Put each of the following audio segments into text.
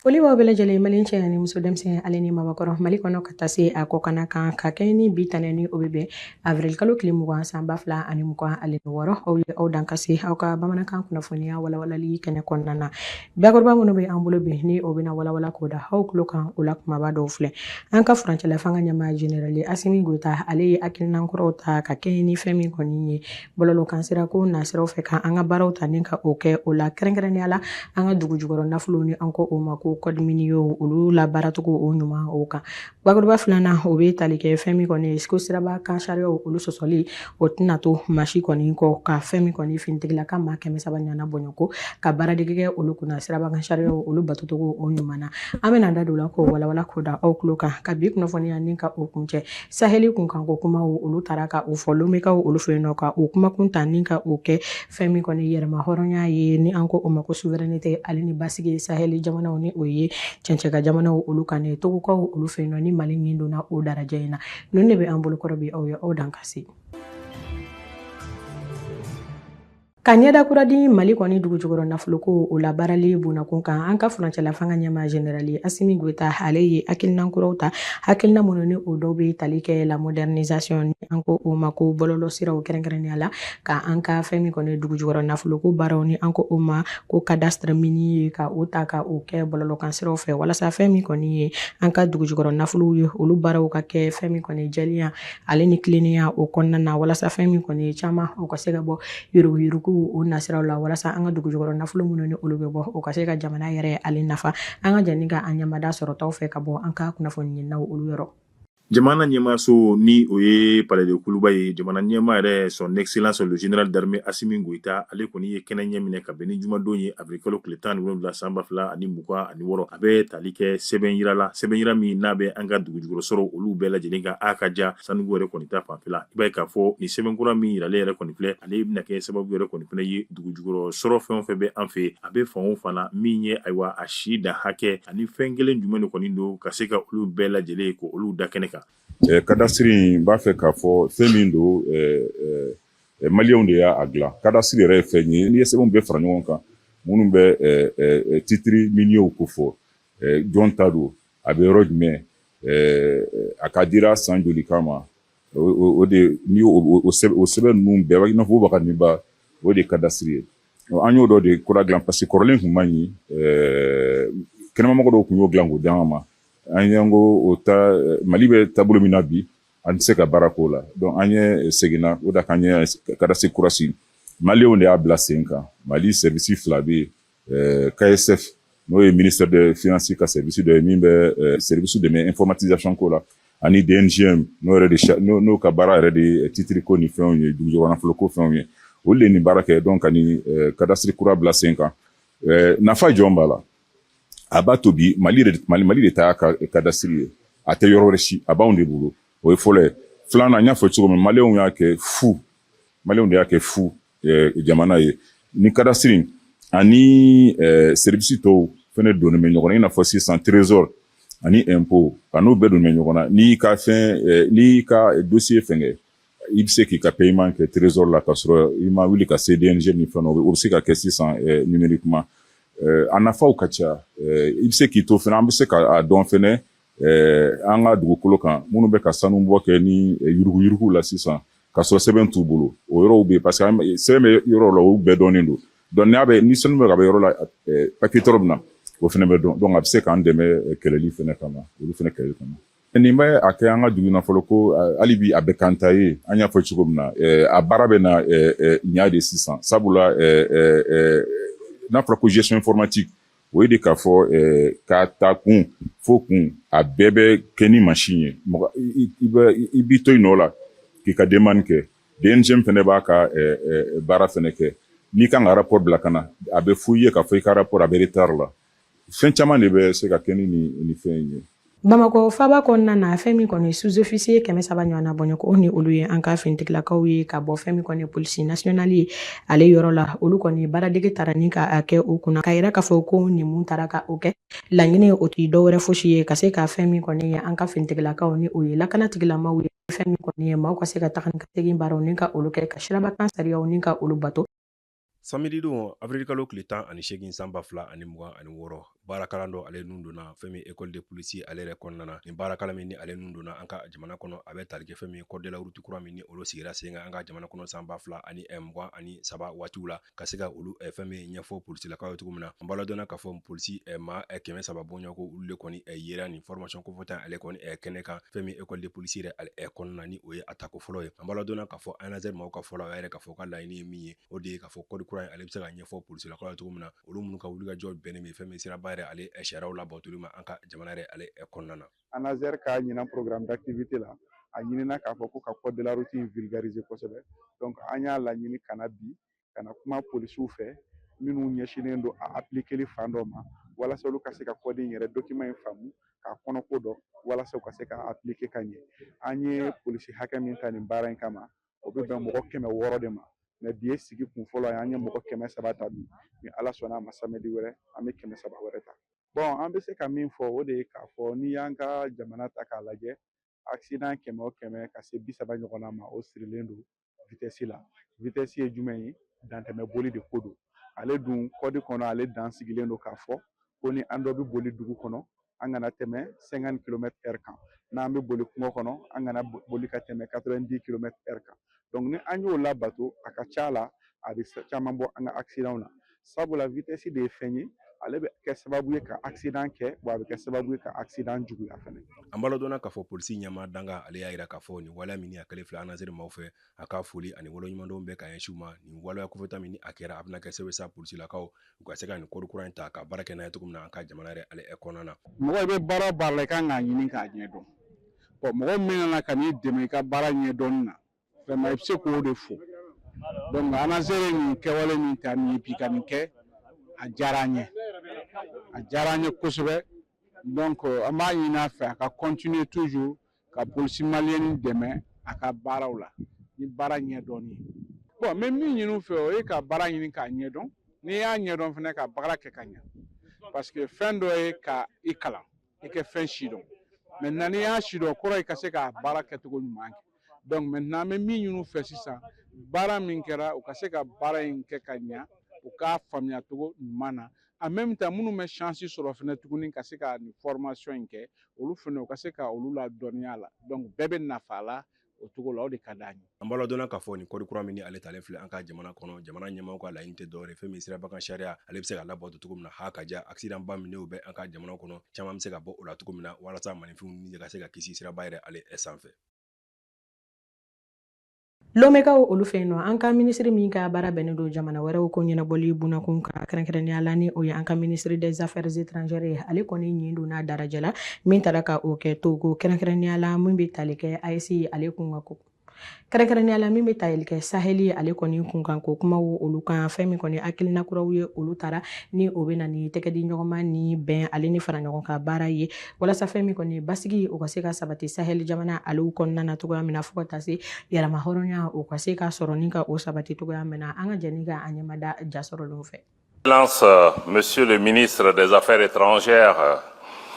Foli b'aw bɛɛ lajɛlen, Mali cɛ ani muso, denmisɛn ale ni mabakɔrɔ, Mali kɔnɔ ka taa se a kɔkanna kan, ka kɛɲɛ ni bi tɛnɛn ni o bɛ bɛn avril kalo tile 20 san 2026. Aw ye aw dan ka se aw ka bamanankan kunnafoniya walawalali kɛnɛ kɔnɔna na. Bakuruba minnu bɛ an bolo bi ni o bɛna walawala k'o da aw tulo kan, o la kumaba dɔw filɛ. An ka furancɛla fanga ɲɛmaa, Général Asimi Goyita, ale ye hakilina kuraw ta ka kɛɲɛ ni fɛn min kɔni ye bɔlɔlɔkan sira ko nasiraw fɛ, ka an ka baaraw ta ni ka o kɛ o la, kɛrɛnkɛrɛnnenya la an ka dugu jukɔrɔ nafolo ni an ko o ma ko code minier, olu la baaracogo o ɲuman o kan. Bakuruba filanan, o bɛ tali kɛ fɛn min kɔni ye ko siraba kan sariyaw olu sɔsɔli, o tɛna to maa si kɔni kɔ, ka fɛn min kɔni finitigilaka maa 300 ɲɔgɔnna bɔɲɔgɔnko ka baaradege kɛ olu kunna siraba kan sariyaw olu batocogo o ɲuman na. An bɛna da don o la k'o walawala k'o da aw tulo kan. Ka bi kunnafoniya ni ka o kuncɛ, Saheli kunkanko kumaw olu taara ka o fɔ Lomekaw olu fɛ yen nɔ, ka o kumakun ta ni ka o kɛ fɛn min kɔni yɛrɛma hɔrɔnya ye ni an ko o ma ko souveraineté, ale ni basigi Saheli jamanaw ni o ye cɛncɛnka jamanaw olu kan, ni Togokaw olu fɛ yen nɔ, ni Mali nin donna o darajɛ in na. Ninnu de bɛ an bolokɔrɔ bi. Aw ye aw dan ka se. Ka ɲɛda kura di Mali kɔni dugujukɔrɔ nafoloko o labaarali bonnakun kan, an ka furancɛla fanga ɲɛmaa, Général Asimi Goyita, ale ye hakilina kuraw ta, hakilina minnu ni o dɔw bɛ tali kɛ la modernisation ni an ko o ma ko bɔlɔlɔ siraw, kɛrɛnkɛrɛnnenya la ka an ka fɛn min kɔni dugujukɔrɔ nafoloko baaraw ni an ko o ma ko cadastre minier ye, ka o ta ka o kɛ bɔlɔlɔkan siraw fɛ, walasa fɛn min kɔni ye an ka dugujukɔrɔ nafolow ye, olu baaraw ka kɛ fɛn min kɔni jɛlenya ale ni tilennenya o kɔnɔna na, walasa fɛn min kɔni ye caman o ka se ka bɔ yuruguyurugu o nasiraw la, walasa an ka dugujukɔrɔ nafolo minnu ni olu bɛ bɔ, o ka se ka jamana yɛrɛ ale nafa. An ka jɛ ka an ɲɛmada sɔrɔtaw fɛ ka bɔ an ka kunnafoni ɲininaw olu yɔrɔ. Jamana ɲɛmaaso ni o ye Palais de Kuluba ye, jamana ɲɛmaa yɛrɛ, Son Excellence le Général d'armée Asimi Goyita, ale kɔni ye kɛnɛ ɲɛ minɛ ka bɛn ni jumadon ye, avril kalo tile 17 san 2026. A bɛ tali kɛ sɛbɛn yira la, sɛbɛn yira min n'a bɛ an ka dugujukɔrɔ sɔrɔ olu bɛɛ lajɛlen kan, a ka ja sanuko yɛrɛ kɔni ta fanfɛla. I b'a ye k'a fɔ nin sɛbɛn kura min yiralen yɛrɛ kɔni filɛ, ale bɛna kɛ sababu yɛrɛ kɔni fana ye dugujukɔrɔ sɔrɔ fɛn o fɛn bɛ an fɛ, a bɛ fan o fan na, min ye ayiwa a si dan hakɛ ani fɛn kelen jumɛn de kɔni don, ka se ka olu bɛɛ lajɛlen ko olu da kɛnɛ kan. Cadastre in b'a fɛ k'a fɔ fɛn min don, Maliyɛnw de y'a dilan. Cadastre yɛrɛ ye fɛn ye, n'i ye sɛbɛnw bɛɛ fara ɲɔgɔn kan minnu bɛ titre minierw ko fɔ, jɔn ta don, a bɛ yɔrɔ jumɛn, a ka dira san joli kama, o de ni o sɛbɛn ninnu bɛɛ, i n'a fɔ Waganiba, o de ye cadastre ye. An y'o dɔ de kura dilan parce que kɔrɔlen tun man ɲi. Kɛnɛmamɔgɔ dɔw tun y'o dilan k'o d'an ma. An y'an ko o ta, Mali bɛ taabolo min na bi, an tɛ se ka baara k'o la. Donc an ye seginna o da k'an ye cadastre kura sigi. Maliyɛnw de y'a bila sen kan. Mali service fila bɛ yen: KSF, n'o ye ministère des Finances ka service dɔ ye min bɛ service dɛmɛ informatisation ko la, ani DNGM, n'o yɛrɛ de n'o ka baara yɛrɛ de ye titre ko ni fɛnw ye, dugujukɔrɔ nafolo ko fɛnw ye. Olu de ye nin baara kɛ. Donc ka nin cadastre kura bila sen kan, nafa jɔn b'a la? A b'a to bi Mali de, Mali de ta y'a ka cadastre ye, a tɛ yɔrɔ wɛrɛ si, a b'anw de bolo. O ye fɔlɔ ye. Filanan, n y'a fɔ cogo min, Maliyɛnw y'a kɛ fu, Maliyɛnw de y'a kɛ fu jamana ye. Ni cadastre ani service tɔw fɛnɛ donnen bɛ ɲɔgɔn na, i n'a fɔ sisan Trésor ani impôt, a n'o bɛɛ donnen bɛ ɲɔgɔn na. N'i ka fɛn, n'i ka dossier fɛngɛ, i bɛ se k'i ka paiement kɛ Trésor la ka sɔrɔ i ma wuli ka se DNG ni fɛn, o bɛ se ka kɛ sisan numériquement. A nafaw ka ca. I bɛ se k'i to fɛnɛ, an bɛ se k'a dɔn fɛnɛ an ka dugukolo kan, minnu bɛ ka sanu bɔ kɛ ni yuruguyurugu la sisan ka sɔrɔ sɛbɛn t'u bolo, o yɔrɔw bɛ yen, parce que sɛbɛn bɛ yɔrɔ la, olu bɛɛ dɔnnen don. Donc n'a bɛ ni sanu bɛ ka bɛ yɔrɔ la, papier tɔrɔ min na, o fɛnɛ bɛ dɔn. Donc a bɛ se k'an dɛmɛ kɛlɛli fɛnɛ kama, olu fɛnɛ kɛlɛli kama. Nin bɛ a kɛ an ka dugu nafolo ko hali bi a bɛ kan ta ye. An y'a fɔ cogo min na, a baara bɛ na ɲa de sisan, sabula n'a fɔra ko gestion informatique, o ye de k'a fɔ k'a ta kun fo kun, a bɛɛ bɛ kɛ ni machine ye. Mɔgɔ i b'i to i nɔ la k'i ka demande kɛ, DNGM fɛnɛ b'a ka baara fɛnɛ kɛ. N'i kan ka rapport bila ka na, a bɛ fɔ i ye k'a fɔ i ka rapport a bɛ retard la. Fɛn caman de bɛ se ka kɛ ni nin fɛn in ye. Bamakɔ faba kɔnɔna na, fɛn min kɔni sous-officier 300 ɲɔgɔnna bɔɲɔgɔn ni olu ye an ka finitigilakaw ye ka bɔ fɛn min kɔni police nationale ye ale yɔrɔ la, olu kɔni baaradege taara ni ka kɛ o kunna, ka yira k'a fɔ ko nin mun taara ka o kɛ, laɲini o tɛ dɔwɛrɛ fosi ye ka se ka fɛn min kɔni ye an ka finitigilakaw ni o ye lakanatigilamaw ye, fɛn min kɔni ye maaw ka se ka taga ni ka segin baaraw ni ka olu kɛ, ka sirabakan sariyaw ni ka olu bato. Samedi don, avril kalo tile 18 san 2026. Baarakalan dɔ ale nun donna fɛn min école de police ale yɛrɛ kɔnɔna na. Nin baarakalan min ni ale nun donna an ka jamana kɔnɔ, a bɛ tali kɛ fɛn min code de la route kura min ni olu sigira sen kan an ka jamana kɔnɔ san 2023 waatiw la, ka se ka olu fɛn min ɲɛfɔ polisilakaw ye cogo min na. An b'a ladɔnna k'a fɔ polisi maa 300 bɔɲɔgɔnko, olu de kɔni yera nin formation kofɔta ale kɔni kɛnɛ kan, fɛn min école de police yɛrɛ ale kɔnɔna na, ni o ye a tako fɔlɔ ye. An b'a ladɔnna k'a fɔ ANASER maaw ka fɔ la, a yɛrɛ k'a fɔ ka laɲini ye min ye, o de ye k'a fɔ code kura in ale bɛ se ka ɲɛfɔ polisilakaw ye cogo min na, olu minnu ka wulikajɔ bɛnnen bɛ fɛn min siraba yɛrɛ ale sariyaw labatoli ma an ka jamana yɛrɛ ale kɔnɔna na. ANASER ka ɲinan programme d'activité la, a ɲinina k'a fɔ ko ka code de la route in vulgariser kosɛbɛ. Donc an y'a laɲini ka na bi ka na kuma polisiw fɛ minnu ɲɛsinnen don a appliquer fan dɔ ma, walasa olu ka se ka code in yɛrɛ document in faamu k'a kɔnɔko dɔn, walasa u ka se ka appliquer ka ɲɛ. An ye polisi hakɛ min ta nin baara in kama, o bɛ bɛn mɔgɔ 600 de ma, mais bi ye sigi kun fɔlɔ ye. An ye mɔgɔ 300 ta bi. Ni Ala sɔnna a ma, samedi wɛrɛ an bɛ 300 wɛrɛ ta. Bon, an bɛ se ka min fɔ, o de ye k'a fɔ n'i y'an ka jamana ta k'a lajɛ, accident 100 o 100 ka se 30 ɲɔgɔnna ma, o sirilen don vitesse la. Vitesse ye jumɛn ye? Dantɛmɛ boli de ko don. Ale dun code kɔnɔ, ale dan sigilen don k'a fɔ ko ni an dɔ bɛ boli dugu kɔnɔ, an kana tɛmɛ 50 kilomètres heure kan. N'an bɛ boli kungo kɔnɔ, an kana boli ka tɛmɛ 90 kilomètres heure kan. Donc ni an y'o labato, a ka ca la a bɛ caman bɔ an ka accident na, sabula vitesse de ye fɛn ye, ale bɛ kɛ sababu ye ka accident kɛ, wa a bɛ kɛ sababu ye ka accident juguya fɛnɛ. An b'a ladɔnna k'a fɔ polisi ɲɛmaa danga ale y'a yira k'a fɔ nin waleya min a kɛlen filɛ ANASER maaw fɛ, a ka foli ani waleɲumandɔn bɛɛ ka ɲɛsin u ma. Nin waleya kofɔta min ni a kɛra, a bɛna kɛ sababu sa polisilakaw u ka se ka nin code kura in ta ka baara kɛ n'a ye cogo min na an ka jamana yɛrɛ ale kɔnɔna na. Mɔgɔ i bɛ baara o baara la, i kan k'a ɲini k'a ɲɛdɔn. Bon, mɔgɔ min nana ka n'i dɛmɛ i ka baara ɲɛdɔnni na, vraiment i bɛ se k'o de fo. Donc ANASER ye nin kɛwale min ta nin ye bi ka nin kɛ, a diyara an ye, a diyara an ye kosɛbɛ. Donc an b'a ɲini a fɛ a ka continuer toujours ka polisi malienne dɛmɛ a ka baaraw la ni baara ɲɛdɔnni ye. Bon, n bɛ min ɲini u fɛ, o ye ka baara ɲini k'a ɲɛdɔn. N'i y'a ɲɛdɔn fɛnɛ, ka baara kɛ ka ɲɛ, parce que fɛn dɔ ye ka i kalan, i kɛ fɛn si dɔn. Maintenant n'i y'a si dɔn, o kɔrɔ ye ka se k'a baara kɛcogo ɲuman kɛ. Donc maintenant an bɛ min ɲini u fɛ sisan, baara min kɛra, u ka se ka baara in kɛ ka ɲa, u k'a faamuya cogo ɲuman na. En même temps, minnu bɛ chance sɔrɔ fɛnɛ tuguni ka se ka nin formation in kɛ, olu fɛnɛ u ka se ka olu ladɔnniya la. Donc bɛɛ bɛ nafa la o cogo la, o de ka d'an ye. An b'a ladɔnna k'a fɔ nin code kura min ni ale talen filɛ an ka jamana kɔnɔ, jamana ɲɛmaaw ka laɲini tɛ dɔwɛrɛ, fɛn min sirabakan sariya ale bɛ se ka labato cogo min na, ha ka ja accident ba min n'o bɛ an ka jamana kɔnɔ, caman bɛ se ka bɔ o la cogo min na, walasa maninfinw ni ka se ka kisi siraba yɛrɛ ale sanfɛ. Lomekaw olu fɛ yen nɔ, an ka minisiri min ka baara bɛnnen don jamana wɛrɛw ko ɲɛnabɔli bunakun kan, kɛrɛnkɛrɛnnenya la ni o ye an ka ministre des affaires étrangères ye, ale kɔni ɲin donna darajɛ la min taara ka o kɛ Togo, kɛrɛnkɛrɛnnenya la min bɛ tali kɛ AES ale kun ka ko, kɛrɛnkɛrɛnnenya la min bɛ tali kɛ Saheli ale kɔni kunkan ko kumaw olu kan. Fɛn min kɔni hakilina kuraw ye olu taara ni o bɛ na ni tɛgɛ di ɲɔgɔnma ni bɛn ale ni fara ɲɔgɔn kan baara ye, walasa fɛn min kɔni basigi o ka se ka sabati Saheli jamana ale kɔnɔna na cogoya min na, fo ka taa se yɛrɛma hɔrɔnya o ka se ka sɔrɔ ni ka o sabati cogoya min na. An ka jɛ ni ka an ɲɛmada ja sɔrɔlenw fɛ. Monsieur le ministre des Affaires étrangères,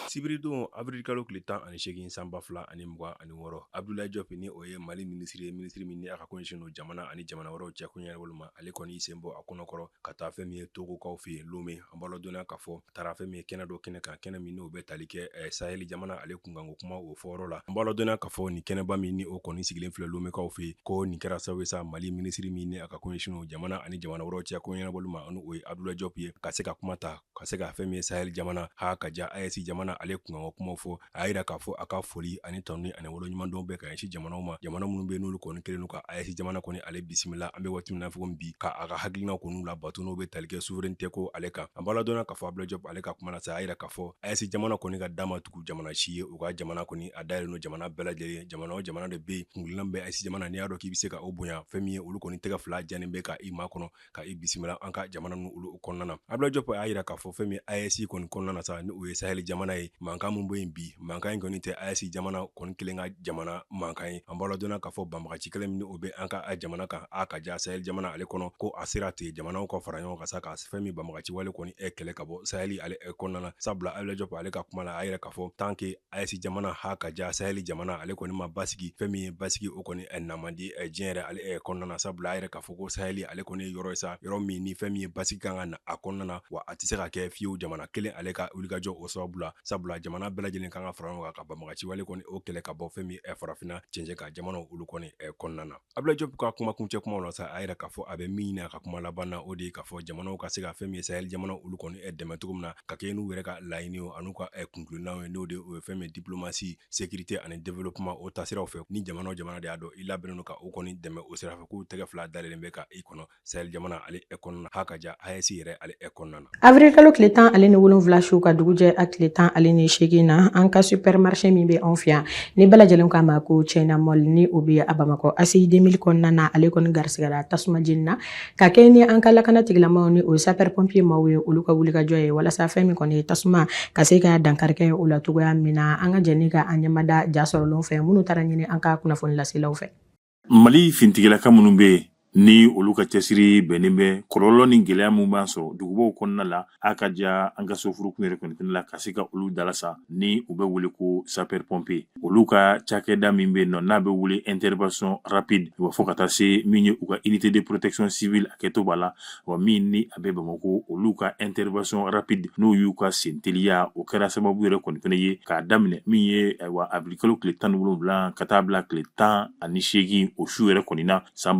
Sibiridon avril kalo tile 18 san 2026, Abdoulaye Diop, ni o ye Mali minisiri ye, minisiri min ni a ka ko ɲɛsinnen don jamana ani jamana wɛrɛw cɛ ko ɲɛnabɔli ma, ale kɔni y'i sen bɔ a kɔnɔkɔrɔ ka taa fɛn min ye Togokaw fɛ yen Lome. An b'a ladɔnniya k'a fɔ a taara fɛn min ye kɛnɛ dɔ kɛnɛ kan, kɛnɛ min n'o bɛ tali kɛ Saheli jamana ale kunkanko kuma o fɔyɔrɔ la. An b'a ladɔnniya k'a fɔ nin kɛnɛba min ni o kɔni sigilen filɛ Lomekaw fɛ yen, ko nin kɛra sababu ye sa Mali minisiri min ni a ka ko ɲɛsinnen don jamana ani jamana wɛrɛw cɛ ko ɲɛnabɔli ma, ani o ye Abdoulaye Diop ye, ka se ka kuma ta ka se ka fɛn min ye Saheli jamana ha ka ja AES jamana ale kunkanko kumaw fɔ. A y'a yira k'a fɔ a ka foli ani tanuni ani waleɲumandɔn bɛɛ ka ɲɛsin jamanaw ma, jamana minnu bɛ n'olu kɔni kɛlen don ka AES jamana kɔni ale bisimila an bɛ waati min na fɔ bi, ka a ka hakilinaw kɔni labato n'o bɛ tali kɛ souveraineté ko ale kan. An b'a ladɔnniya k'a fɔ Abdoulaye Diop ale ka kuma la sa, a y'a yira k'a fɔ AES jamana kɔni ka da ma tugu jamana si ye. U ka jamana kɔni a dayɛlɛlen don jamana bɛɛ lajɛlen. Jamana o jamana de bɛ yen kungilinna bɛ AES jamana, n'i y'a dɔn k'i bɛ se ka o bonya, fɛn min ye olu kɔni tɛgɛ fila jɛlen bɛ ka i makɔnɔ ka i bisimila an ka jamana ninnu olu kɔnɔna na. Abdoulaye Diop y'a yira k'a fɔ fɛn min AES kɔni kɔnɔna na sa, ni o ye Sahel jamana ye. ye, mankan min bɛ yen bi, mankan in kɔni tɛ AES jamana kɔni kelen ka jamana mankan ye. An b'a ladɔnniya k'a fɔ banbagaci kɛlɛ min o bɛ an ka jamana kan, a ka ja Sahel jamana ale kɔnɔ, ko a sera ten jamanaw ka fara ɲɔgɔn kan sa ka fɛn min banbagaci wale kɔni kɛlɛ ka bɔ Sahel ale kɔnɔna na. Sabula Abdoulaye Diop ale ka kuma la, a yɛrɛ k'a fɔ tant que AES jamana ha ka ja Sahel jamana ale kɔni ma basigi, fɛn min ye basigi o kɔni na man di diɲɛ yɛrɛ ale kɔnɔna na. Sabula a yɛrɛ k'a fɔ ko Sahel ale kɔni ye yɔrɔ ye sa, yɔrɔ min ni fɛn min ye basigi kan ka na a kɔnɔna na, wa a tɛ se ka kɛ fiyewu jamana kelen ale ka wulikajɔ o sababu la. Sabula jamana bɛɛ lajɛlen kan ka fara ɲɔgɔn kan ka banbagaci wale kɔni o kɛlɛ ka bɔ fɛn min farafinna cɛncɛn kan jamanaw olu kɔni kɔnɔna na. Abdoulaye Diop ka kuma kuncɛ kumaw la sa, a yɛrɛ k'a fɔ a bɛ min ɲini a ka kuma laban na, o de ye k'a fɔ jamanaw ka se ka fɛn min ye Sahel jamanaw olu kɔni dɛmɛ cogo min na, ka kɛ n'u yɛrɛ ka laɲiniw an'u ka kuntilennaw ye, n'o de o ye fɛn min ye diplomatie, sécurité ani développement o taasiraw fɛ. Ni jamana o jamana de y'a dɔn i labɛnnen don ka o kɔni dɛmɛ o sira fɛ, k'u tɛgɛ fila dalen bɛ ka i kɔnɔ Sahel jamana ale kɔnɔna, ha ka ja AES yɛrɛ ale kɔnɔna na. Avril kalo tile 17 su ka dugu jɛ a tile 18 na, an ka supermarché min bɛ anw fɛ yan ni bɛɛ lajɛlen k'a ma ko China Mall, ni o bɛ a Bamakɔ ACI 2000 kɔnɔna na, ale kɔni garisigɛra tasuma jeni na ka kɛ ni an ka lakana tigilamaw ni o sapeur pompier maaw ye, olu ka wulikajɔ ye walasa fɛn min kɔni ye tasuma ka se ka dankarikɛ o la cogoya min na. An ka jɛ ni ka an ɲɛmada ja sɔrɔlenw fɛ minnu taara ɲini an ka kunnafoni laselaw fɛ. Mali fintigilaka minnu bɛ yen ni olu ka cɛsiri bɛnnen bɛ kɔlɔlɔ ni gɛlɛya min b'an sɔrɔ dugubaw kɔnɔna la, a ka ja an ka sofurukun yɛrɛ kɔni fɛnɛ la ka se ka olu dalasa, ni u bɛ wele ko sapeur pompier, olu ka cakɛda min bɛ yen nɔ n'a bɛ wele intervention rapide, wa fo ka taa se min ye u ka unité de protection civile a kɛto b'a la, wa min ni a bɛ Bamakɔ, olu ka intervention rapide n'u y'u ka sen teliya, o kɛra sababu yɛrɛ kɔni fɛnɛ ye k'a daminɛ min ye ayiwa avril kalo tile 17 ka taa bila tile 18 o su yɛrɛ kɔni na san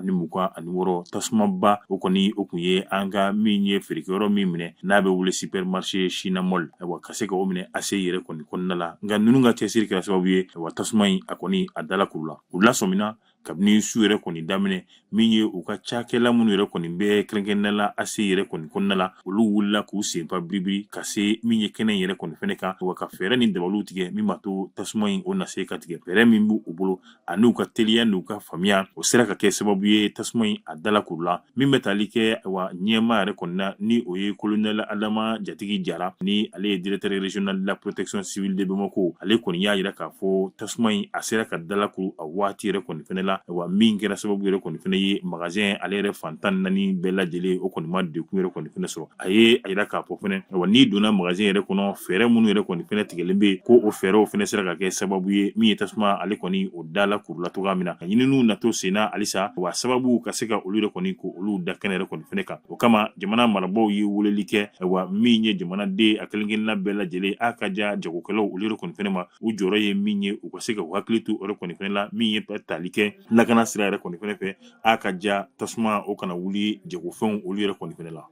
2026, tasumaba o kɔni o kun ye an ka min ye feerekɛyɔrɔ min minɛ n'a bɛ wele supermarché China Mall, ayiwa ka se ka o minɛ ACI yɛrɛ kɔni kɔnɔna la. Nka ninnu ka cɛsiri kɛra sababu ye, ayiwa tasuma in a kɔni a dalakurula. U lasɔmina kabini su yɛrɛ kɔni daminɛ min ye u ka cakɛla minnu yɛrɛ kɔni bɛ kɛrɛnkɛrɛnnenya la ACI yɛrɛ kɔni kɔnɔna la, olu wulila k'u senfa biribiri ka se min ye kɛnɛ yɛrɛ kɔni fɛnɛ kan, wa ka fɛɛrɛ ni dabaliw tigɛ min b'a to tasuma in o na se ka tigɛ. Fɛɛrɛ min b'u bolo an'u ka teliya n'u ka faamuya, o sera ka kɛ sababu ye tasuma in a dalakurula. Min bɛ tali kɛ wa ɲɛmaa yɛrɛ kɔni na, ni o ye colonel Adama Jatigi Jara, ni ale ye directeur régional de la protection civile de Bamako, ale kɔni y'a yira k'a fɔ tasuma in a sera ka dalakuru a waati yɛrɛ kɔni fɛnɛ la, wa min kɛra sababu yɛrɛ kɔni fɛnɛ ye magasin ale yɛrɛ fan 14 bɛɛ lajɛlen o kɔni ma degun yɛrɛ kɔni fɛnɛ sɔrɔ. A ye a yira k'a fɔ fɛnɛ, wa n'i donna magasin yɛrɛ kɔnɔ, fɛɛrɛ minnu yɛrɛ kɔni fɛnɛ tigɛlen bɛ yen, ko o fɛɛrɛw fɛnɛ sera ka kɛ sababu ye min ye tasuma ale kɔni o dalakurula cogoya min na. Ɲininiw natɔ senna halisa, wa sababu ka se ka olu yɛrɛ kɔni ko olu da kɛnɛ yɛrɛ kɔni fɛnɛ kan. O kama jamana marabaaw ye weleli kɛ, wa min ye jamanaden a kelen-kelenna bɛɛ lajɛlen, a ka ja jagokɛlaw olu yɛrɛ kɔni fɛnɛ ma, u jɔyɔrɔ ye min ye u ka se ka u hakili to o yɛrɛ kɔni fɛnɛ la, min ye tali kɛ lakana sira yɛrɛ kɔni fɛnɛ fɛ, a ka ja tasuma o kana wuli jagofɛnw olu yɛrɛ kɔni fɛnɛ la.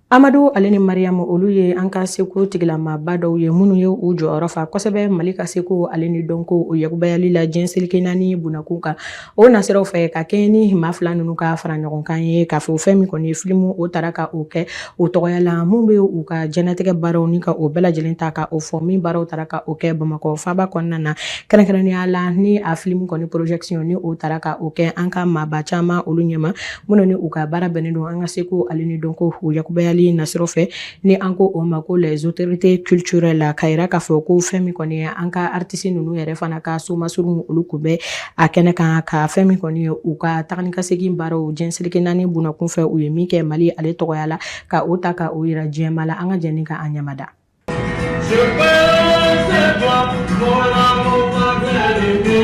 Amadu ale ni Mariyamu, olu ye an ka seko tigilamaba dɔw ye minnu ye u jɔyɔrɔ fa kosɛbɛ Mali ka seko ale ni dɔnko o yakubayali la diɲɛ seleke naani bunakun kan. O nasiraw fɛ ka kɛɲɛ ni maa fila ninnu ka fara ɲɔgɔn kan ye k'a fɔ fɛn min kɔni ye filimu o tara ka o kɛ o tɔgɔya la, mun bɛ u ka diɲɛnatigɛ baaraw ni ka o bɛɛ lajɛlen ta ka o fɔ, min baaraw tara ka o kɛ Bamakɔ faaba kɔnɔna na, kɛrɛnkɛrɛnnenya la ni a filimu kɔni projection ni o tara ka o kɛ an ka maaba caman olu ɲɛma, minnu ni u ka baara bɛnnen don an ka seko ale ni dɔnko o yakubayali nasiraw fɛ, ni an ko o ma ko les autorités culturelles la, ka yira k'a fɔ ko fɛn min kɔni ye an ka artiste ninnu yɛrɛ fana ka somasurun, olu kun bɛ a kɛnɛ kan ka fɛn min kɔni ye u ka taga ni ka segin baaraw diɲɛ seleke naani bunakun fɛ, u ye min kɛ Mali ale tɔgɔya la, ka o ta ka o yira diɲɛma la. An ka jɛ ni ka an ɲɛmada. Je pense à toi, mon amour, ma bien-aimé.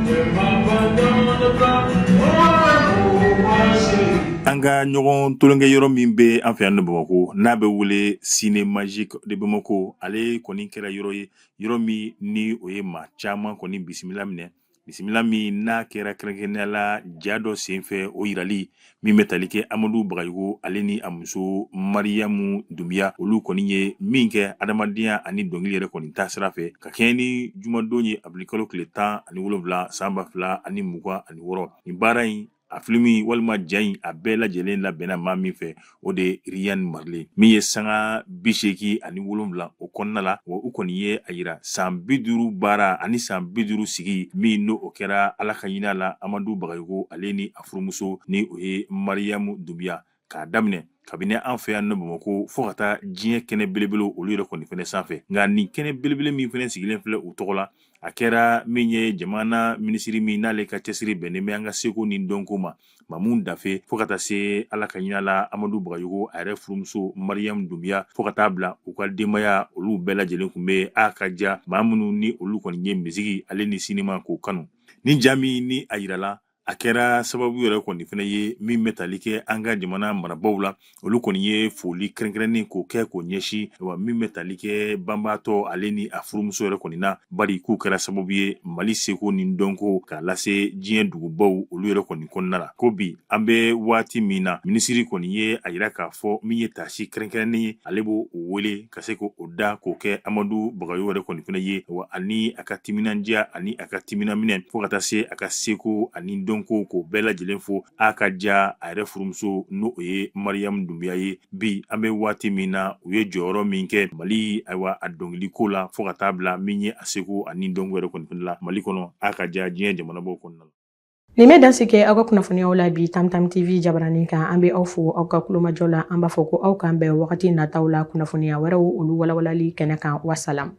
Ne m'abandonne pas, mon amour, ma chérie. An ka ɲɔgɔn tulonkɛ yɔrɔ min bɛ an fɛ yan nɔ Bamakɔ, n'a bɛ wele Ciné Magique de Bamako, ale kɔni kɛra yɔrɔ ye, yɔrɔ min ni o ye maa caman kɔni bisimila minɛ, bisimila min n'a kɛra kɛrɛnkɛrɛnnenya la ja dɔ senfɛ, o yirali min bɛ tali kɛ Amadu Bagayogo ale ni a muso Mariyamu Dunbiya, olu kɔni ye min kɛ adamadenya ani dɔnkili yɛrɛ kɔni ta sira fɛ, ka kɛɲɛ ni jumadon ye avril tile 17 san 2026. Nin baara in, a filimi walima ja in, a bɛɛ lajɛlen labɛnna maa min fɛ, o de ye Riyan Marley, min ye sanga 87 o kɔnɔna la. Wa u kɔni ye a yira san 50 baara ani san 50 sigi min n'o o kɛra Ala ka hinɛ la Amadu Bagayogo ale ni a furumuso, ni o ye Mariyamu Dunbiya. k'a daminɛ kabini an fɛ yan nɔ Bamakɔ fo ka taa diɲɛ kɛnɛ belebele olu yɛrɛ kɔni fɛnɛ sanfɛ. Nka nin kɛnɛ belebele min fɛnɛ sigilen filɛ u tɔgɔ la, a kɛra min ye jamana minisiri min n'ale ka cɛsiri bɛnnen bɛ an ka seko ni dɔnko ma, Mamu Dafe, fo ka taa se Ala ka hinɛ la Amadu Bagayogo, a yɛrɛ furumuso Mariyamu Dunbiya, fo ka taa bila u ka denbaya, olu bɛɛ lajɛlen tun bɛ a ka ja maa minnu ni olu kɔni ye misigi ale ni sinima k'o kanu. Ni ja min ni a yirala, a kɛra sababu yɛrɛ kɔni fɛnɛ ye min bɛ tali kɛ an ka jamana marabaaw la, olu kɔni ye foli kɛrɛnkɛrɛnnen k'o kɛ k'o ɲɛsin wa min bɛ tali kɛ banbaatɔ ale ni a furumuso yɛrɛ kɔni na, bari k'u kɛra sababu ye Mali seko ni dɔnko k'a lase diɲɛ dugubaw olu yɛrɛ kɔni kɔnɔna la. Ko bi an bɛ waati min na, minisiri kɔni ye a yira k'a fɔ min ye tasi kɛrɛnkɛrɛnnen ye, ale b'o wele ka se k'o da k'o kɛ Amadu Bagayogo yɛrɛ kɔni fɛnɛ ye, wa ani a ka timinandiya ani a ka timinanminɛ, fo ka taa se a ka seko ani dɔnko k'o bɛɛ lajɛlen fo a ka ja a yɛrɛ furumuso n'o ye Mariyamu Dunbiya ye. Bi an bɛ waati min na, u ye jɔyɔrɔ min kɛ Mali ayiwa a dɔnkiliko la, fo ka taa bila min ye a seko ani dɔnko yɛrɛ kɔni fɛnɛ la Mali kɔnɔ, a ka ja diɲɛ jamanabaw kɔnɔna la. Nin bɛ dan sigi aw ka kunnafoniyaw la bi Tam Tam TV jabaranin kan. An bɛ aw fo aw ka kulomajɔ la. An b'a fɔ ko aw k'an bɛn wagati nataw la kunnafoniya wɛrɛw olu walawalali kɛnɛ kan. Wasalam.